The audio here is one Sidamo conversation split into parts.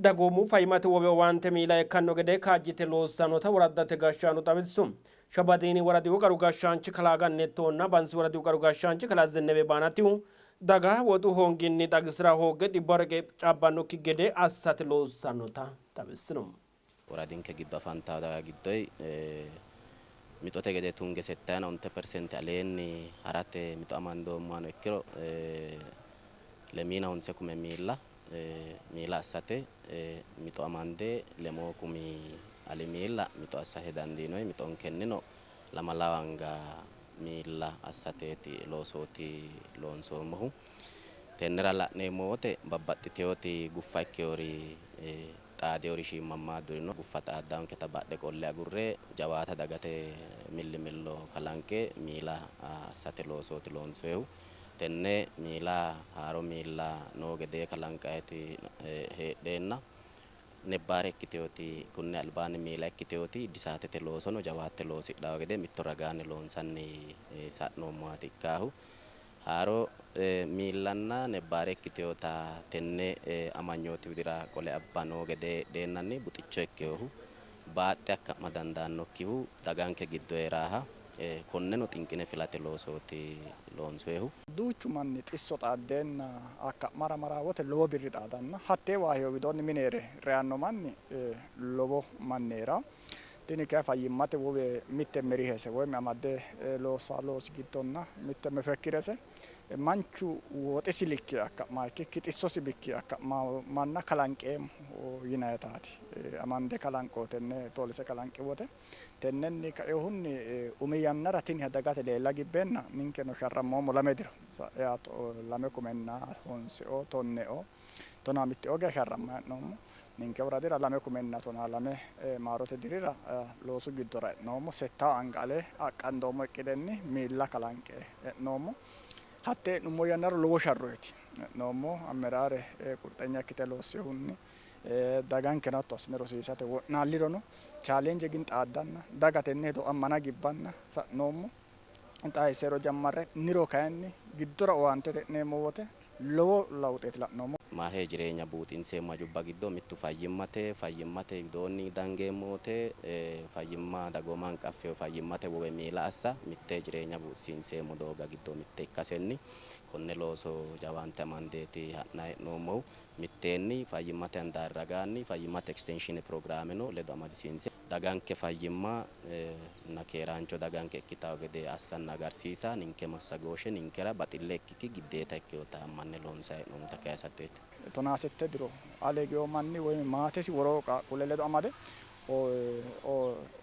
Dagoomu fayyimate wowe owaante miila ikkanno gede kaajjite loossannota woraddate gashshaano xawissu. Shabadiini woradihu qaru gashshaanchi kalaa Gannettonna Bansi woradihu qaru gashshaanchi kalaa Zennebe Baanatihu daga woxu hoonginni xagisira hoogge dhibba reqeccaabbannokki gede assate loossannota xawissino. Woradinke giddo afantawo daga giddoy mixote gede tunge 75% aleenni harate mixo amandoommohano ikkiro 29 miilla miila assate mixo amande 6 ali miilla mixo assate dandiinoyi mixonkennino 2 miilla assateeti loosooti loonsoommohu. Tennera la'neemmo wote babbaxxiteyooti guffa ikkeyori xaadeori shiimammaadurino guffa xaaddanketa badhe qolle agurre jawaata dagate millimillo kalanqe miila assate loosooti loonsoyehu. Tenne miila haaro miilla noo gede kalanqaeti heedheenna nebbaare ikkiteyooti kunne albaanni miila ikkiteyooti disaatete loosono jawaatte loosidhawo gede mitto ragaanni loonsanni sa'noommowaati ikkaahu. Haaro miillanna nebbaare ikkiteyoota tenne amanyooti widira qole abba noo gede heedheennanni buxicho ikkeyohu baaxxe akka'ma dandaannokkihu daganke giddo heeraaha konneno xinqine filate loosooti loonsoyehu. Duuchu manni xisso xaaddeenna akka'mara maraa wote lowo birri xaadanna hattee waahiyo widoonni mineere reyanno manni lowo manneera. Tini kayi fayyimmate wowe mitte mirihese woy amadde loossa loosi giddonna mitte mefekkirese manchu woxisi likki akka'ma ikkikki xissosi bikki akka'ma manna kalanqeemmo yinayitaati amande kalanqo tenne poolise kalanqi wote tennenni kaeehunni umi yannara tini dagate leella gibbeenna ninkeno sharrammoommo 2 diro 2009 10 15 geeshsha sharramma hee'noommo. Ninke woradira 2012 maarote dirira loosu giddora e'noommo. 6 anga ale aqqandoommo iqqidenni miilla kalanqe e'noommo. Hatte e'nummo yannara lowo sharroeti e'noommo. Ammeraare qurxeenya ikkite loossehunni dagankeno hatto assine rosiisate wo'naallirono challenge gin xaaddanna dagatenne hedo ammana gibbanna sa'noommo. Xaayisero jammarre niro kayinni giddora owaantete e'neemmo wote lowo lawuxeeti la'noommo. Maatete jireenya buuxinseemmo hajubba giddo mittu fayyimmate, fayyimmate widoonni dangeemmo wote fayyimma dagooma hanqaffeyo fayyimmate wowe miila assa mitte jireenya buuxisiinseemmo dooga giddo mitte ikkasenni konne looso jawaante amandeeti ha'nayi hee'noommohu. Mitteenni fayyimmate handaari ragaanni fayyimmate extension programmeno ledo amadisiinse daganke fayyimma na keeraancho daganke ikkitawo gede assanna agarsiisa ninke massagooshe ninkera baxille ikkikki giddeeta ikkeyota ammanne loonsayi hee'noommota kayisateeti. 16 diro aleegiyo manni woy maatesi woroo qaaqquulle ledo amade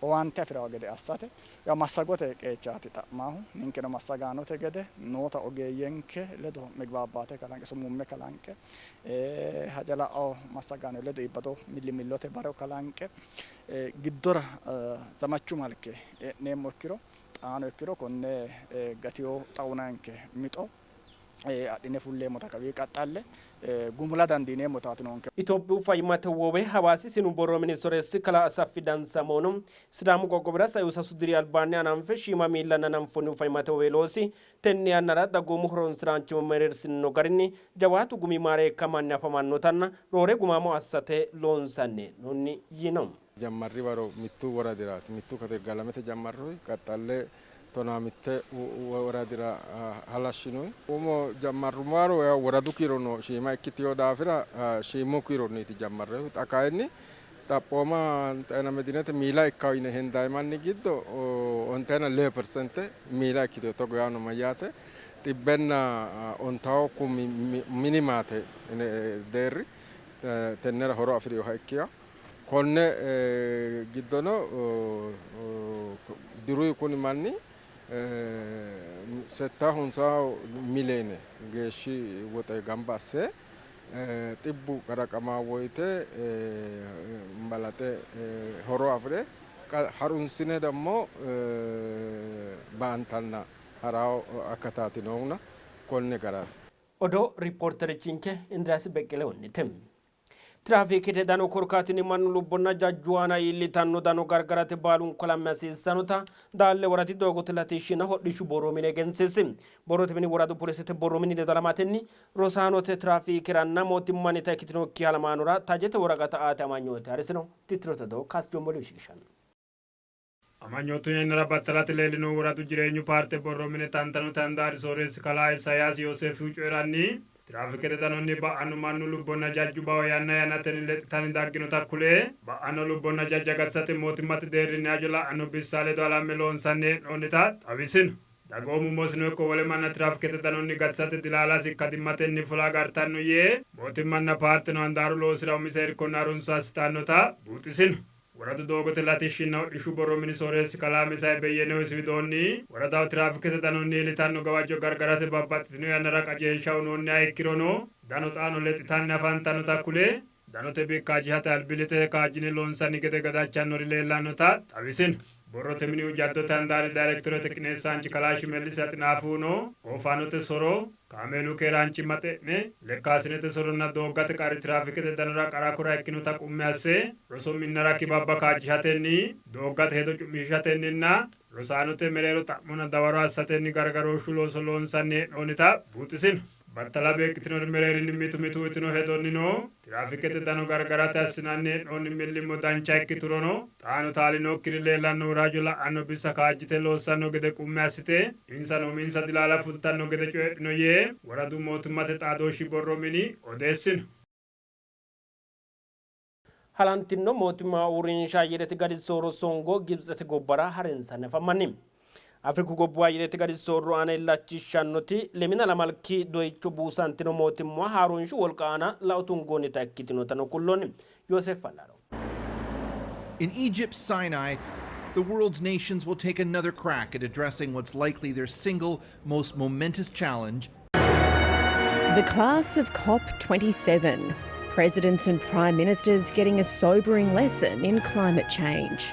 owaante afirawo gede assate yaa massagote qeechaati xa'maahu. Ninkeno massagaanote gede noota ogeeyyenke ledo migbaabbaate kalanqe sumumme kalanqe haja la'ao massagaano ledo iibbado millimillote baro kalanqe giddora zamachu malke e'neemmo ikkiro xaano ikkiro konne gatiyo xawunanke mixo adhine fulleemmota kawii qaxxalle gumula dandiineemmotaati noonke. Itophiyu fayyimmate wowe Hawaasi sinu borro ministeressi kalaa Asaffi Dansamono Sidaamu qoqqowira saiu 3 diri albaanni hananfe shiima miillanna hananfoonnihu fayyimmate wowe loosi tenne yannara dagoomu horonsiraanchimma mereersino garinni jawaatu gumi maareekkamanni afamannotanna roore gumaamo assate loonsanni hee'noonni yiino. Jammarri waro mittu woradiraati mittu katergalamete jammarroyi qaxxalle 15 woradira halashshinoi. Umo jammarrumaro woradu kiirono shiima ikkitiyo daafira shiimu kiironniiti jammarrehu. Xa kayinni xaphooma xeena medinete miila ikkawo yine hendayi manni giddo 92% miila ikkitiyo. Togo yaano mayyaate 110 minimaate deerri tennera horo afirinoha ikkiya. Konne giddono diruyi kuni manni 6 miliyoone geeshshi woxe gamba asse xibbu qaraqama woyte balaxe horo afire harunsine dammo baantanna harawo akataati noona konne garaati. Odoo riippoorterichinke Indiriyaasi Beqqele wonnite. Tiraafikete dano korkaatinni mannu lubbonna jajju aana iillitanno dano gargarate baalunku halamme hasiissannota Daalle woradi doogote latishshinna hodhishshu borro mini egensiisi. Borrote mini woradu polisete borro mini ledo halamatenni rosaanote tiraafiikeranna mootimmannita ikkitinokki halamaanora tajete woraqata aate amanyoote harisino. Tittirote odoo Kaas Jombolihu shiqishanno. Amanyootu yannara battalate leellinohu woradu jireenyu paarte borro mine tantanote handaari sooreessi kalaa Isayaasi Yooseefihu coyi'ranni, tiraafikete danonni ba'anno mannu lubbonna jajju bao yanna yannatenni lexxitanni dagginota kule, ba'anno lubbonna jajja gatisate mootimmate deerrinni hajo la'anno bissa ledo halamme loonsanni hee'noonnita xawisino. Dagoomu umosino ikko wole manna tiraafikete danonni gatisate dilaalasi ikkadimmatenni fula agartanno yee, mootimmanna paarteno handaaru loosira umise irkonna harunso assitannota buuxisino. Woradu doogote latishshinna hodhishshu borro mini sooreessi kalaa Mesay Beyyenehu isi widoonni, woradaho tiraafikete danonni iillitanno gawajjo gargarate babbaxxitino yannara qajeelsha uynoonniha ikkirono dano xaano lexxitanni afantannota kule, danote bikka ajishate albillite kaajjine loonsanni gede gadachannori leellannota xawisino. Borrote minihu jaddote handaari dayrektoreete qineessaanchi kalaa Shimellis Axinaafuhuno, oofaanote soro, kaameelu keeraanchimma xe'ne, lekkaasinete soronna dooggate qarri tiraafikete danora qara kora ikkinota qummi asse, rosu minnara kibabba kaajjishatenni, dooggate hedo cu'mishiishatenninna rosaanote mereero xa'monna dawaro assatenni gargarooshshu looso loonsanni hee'noonnita buuxisino. Battala beeqqitinori mereerinni mitu mitu uytino hedonnino, tiraafikete dano gargarate assinanni hee'noonni millimmo dancha ikkiturono, xaano taalinokkiri leellannohura hajo la'anno bissa kaajjite loossanno gede qummi assite, insano uminsa dilaala fultanno gede coyidhino yee woradu mootimmate xaadooshshi borro mini odeessino. Halantino mootimma uurrinsha ayyerete gadi soorro songo Gibtsete gobbara harinsanni afammanni. Afriku gobbuwa ayyerete gadi soorro aana illachishshannoti lemina lamalki doyicho buusantino mootimmuwa haaroonshu wolqa aana lao tungoonnita ikkitinotano kulloonni. Yooseef Fallaaro. In Egypt's Sinai, the world's nations will take another crack at addressing what's likely their single most momentous challenge. The class of COP27, presidents and prime ministers getting a sobering lesson in climate change.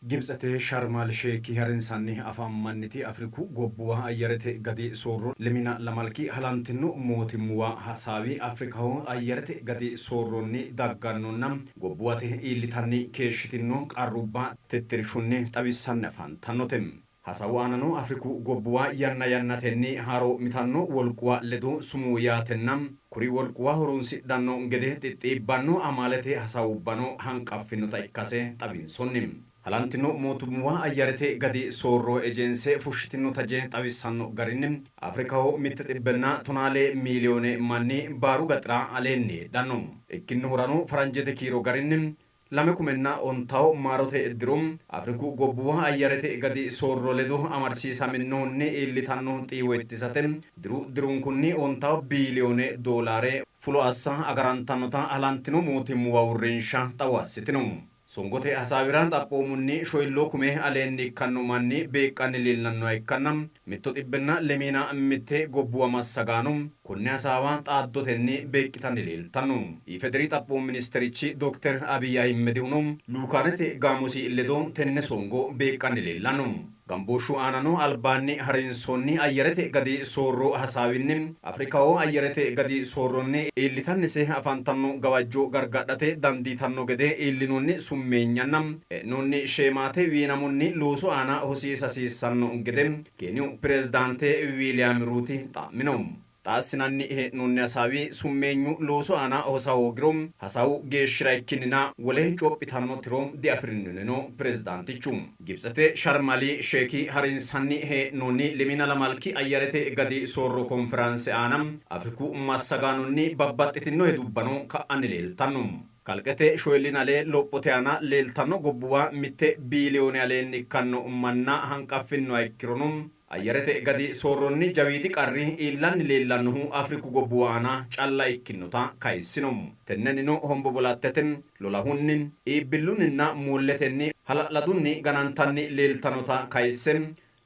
Gibtsete Sharmaal Sheeki harinsanni afammanniti Afriku gobbuwa ayyarete gadi soorro lemina lamalki halantinno mootimmuwa hasaawi Afrikaho ayyarete gadi soorronni daggannonna gobbuwate iillitanni keeshshitinno qarrubba tittirshunni xawissanni afantannote. Hasaawu aanano Afriku gobbuwa yanna yannatenni haaroo'mitanno wolquwa ledo sumuu yaatenna kuri wolquwa horonsidhanno gede xixxiibbanno amaalete hasaawubbano hanqaffinota ikkase xawinsoonni. Halantino mootimmuwa ayyarete gadi soorro ejense fushshitino taje xawissanno garinni Afrikaho mitte xibbenna tonaale miiliyoone manni baaru gaxira aleenni heedhanno. Ikkinnohurano faranjete kiiro garinni 2010 maarote diro Afriku gobbuwa ayyarete gadi soorro ledo amadisiisaminohunni iillitanno xiiwo ittisate diru dirunkunni ontawo biiliyoone doolaare fulo assa agarantannota halantino mootimmuwa uurrinsha xawo assitino. Songote hasaawira xaphoomunni shoyilloo kume aleenni ikkanno manni beeqqanni leellannoha ikkanna mitto xibbenna lemiina mitte gobbuwa massagaano konne hasaawa xaaddotenni beeqqitanni leeltanno. IFEDRI xaphoomu ministerichi dokter Abiy Ahimedihuno luukaanete gaamosi ledo tenne songo beeqqanni leellanno. Gambooshshu aanano albaanni harinsoonni ayyarete gadi soorro hasaawinni Afrikaho ayyarete gadi soorronni iillitannise afantanno gawajjo gargadhate dandiitanno gede iillinoonni summeenyanna e'noonni sheemaate wiinamunni loosu aana hosiisa hasiissanno gede Keeniyu pirezidaante Wiiliyaami Ruuti xa'mino. Xa assinanni hee'noonni hasaawi summeenyu loosu aana hosa hoogiro hasaawu geeshshira ikkinnina wole cophitanno tiro diafi'rino yiino pirezidaantichu. Gibtsete Sharmali Sheeki harinsanni hee'noonni lemina lamalki ayyarete gadi soorro konfiraanse aana Afriku massagaanonni babbaxxitino hedubbano ka'anni leeltanno. Kalqete shoyillinale lophote aana leeltanno gobbuwa mitte biiliyoone aleenni ikkanno manna hanqaffinnoha ikkirono ayyarete gadi soorronni jawiidi qarri iillanni leellannohu Afriku gobbuwa aana calla ikkinnota kayissino. Tennennino hombobolattete, lolahunni, iibbillunninna moolletenni hala'ladunni ganantanni leeltannota kayisse,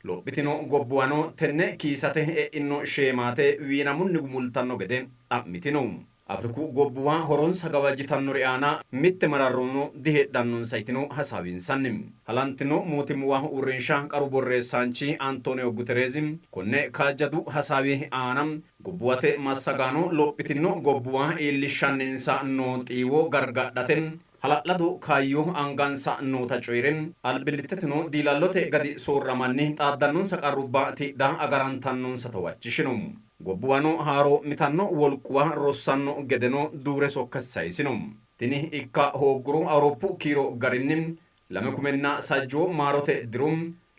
lophitino gobbuwano tenne kiisate e'inno sheemaate wiinamunni gumultanno gede xa'mitino. Afriku gobbuwa horonsa gawajjitannori aana mitte mararrono diheedhannonsa yitino hasaawinsanni. Halantino mootimmuwa uurrinsha qaru borreessaanchi Antonio Guterezi konne kaajjadu hasaawi aana gobbuwate massagaano lophitino gobbuwa iillishshanninsa noo xiiwo gargadhate hala'lado kaayyo angansa noota coyi're albilliteteno diilallote gadi soorramanni xaaddannonsa qarrubba tidha agarantannonsata huwachishino. Gobbuwano haaro mitanno wolquwa rossanno gedeno duure sokka sayisino. Tini ikka hoogguro Awuroppu kiiro garinni 2030 maarote diro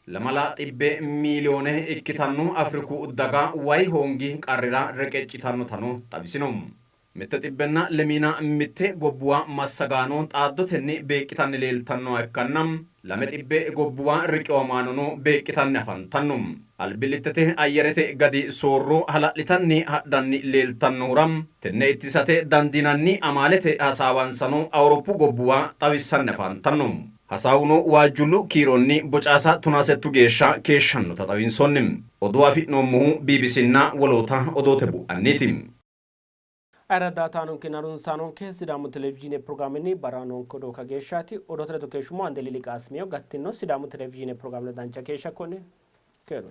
2.0 miiliyoone ikkitanno Afriku daga wayi hoongi qarrira reqeccitannotano xawisino. 151 gobbuwa massagaano xaaddotenni beeqqitanni leeltannoha ikkanna 200 gobbuwa riqiwamaanono beeqqitanni afantanno. Albillittete ayyarete gadi soorro hala'litanni hadhanni leeltannohura tenne ittisate dandiinanni amaalete hasaawansano Awuroppu gobbuwa xawissanni afantanno. Hasaawuno waajjullu kiironni bocaasa 18 geeshsha keeshshannota xawinsoonni. Odoo afi'noommohu BBCnna woloota odoote bu'anniiti. Ayirraddaataanonke harunsaanonke Sidaamu televizhiine pirogiraamenni barra noonke odoo kageeshshaati. Odoote ledo keeshshummo Andeli Liqaasimiyo gattino Sidaamu televizhiine pirogiraame dancha keeshsha konne keeru.